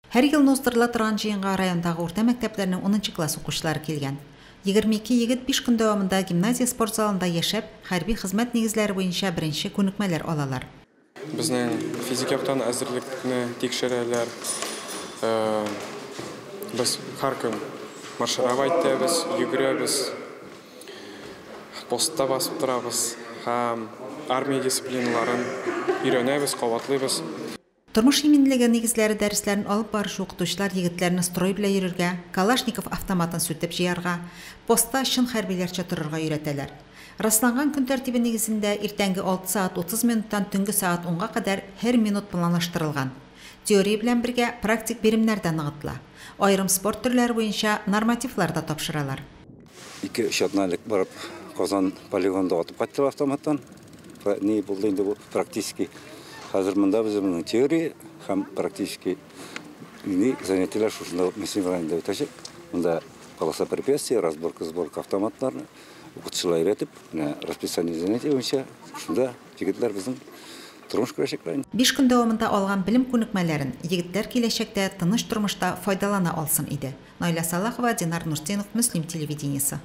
Һәр елны уздырыла торган җыенга райондагы урта мәктәпләрнең унынчы класс укучылары килгән. 22 егет биш көн дәвамында гимназия спорт залында яшәп, хәрби хезмәт нигезләре буенча беренче күнекмәләр алалар. Безнең физик яктан әзерлекне тикшерәләр. Без һәр көн маршировать итәбез, йөгерәбез, постта басып торабыз һәм армия дисциплиналарын өйрәнәбез, кабатлыйбыз. Тормыш иминлеге нигезләре дәресләрен алып баручы укытучылар егетләрне строй белән йөрергә, Калашников автоматын сүтеп җыярга, постта чын хәрбиләрчә торырга өйрәтәләр. Расланган көн тәртибе нигезендә иртәнге 6 сәгать 30 минуттан төнге сәгать унга кадәр һәр минут планлаштырылган. Теория белән бергә практик биремнәр дә ныгытыла. Аерым спорт төрләре буенча нормативлар да тапшыралар. 2-3 атна элек барып Казан полигонында атып кайттылар автоматтан. Ни булды инде бу практически. Хәзер монда безнең теория һәм практически ни занятиеләр шушында Мөслим районында үтәчәк. Монда полоса препятствий, разборка, сборка автоматларны укытучылар өйрәтеп, менә расписание занятий буенча шунда егетләр безнең тормыш күрәчәкләр. 5 көн дәвамында алган белем күнекмәләрен егетләр киләчәктә тыныч тормышта файдалана алсын иде. Наилә Салахова, Динар Нуртдинов, Мөслим телевидениесе.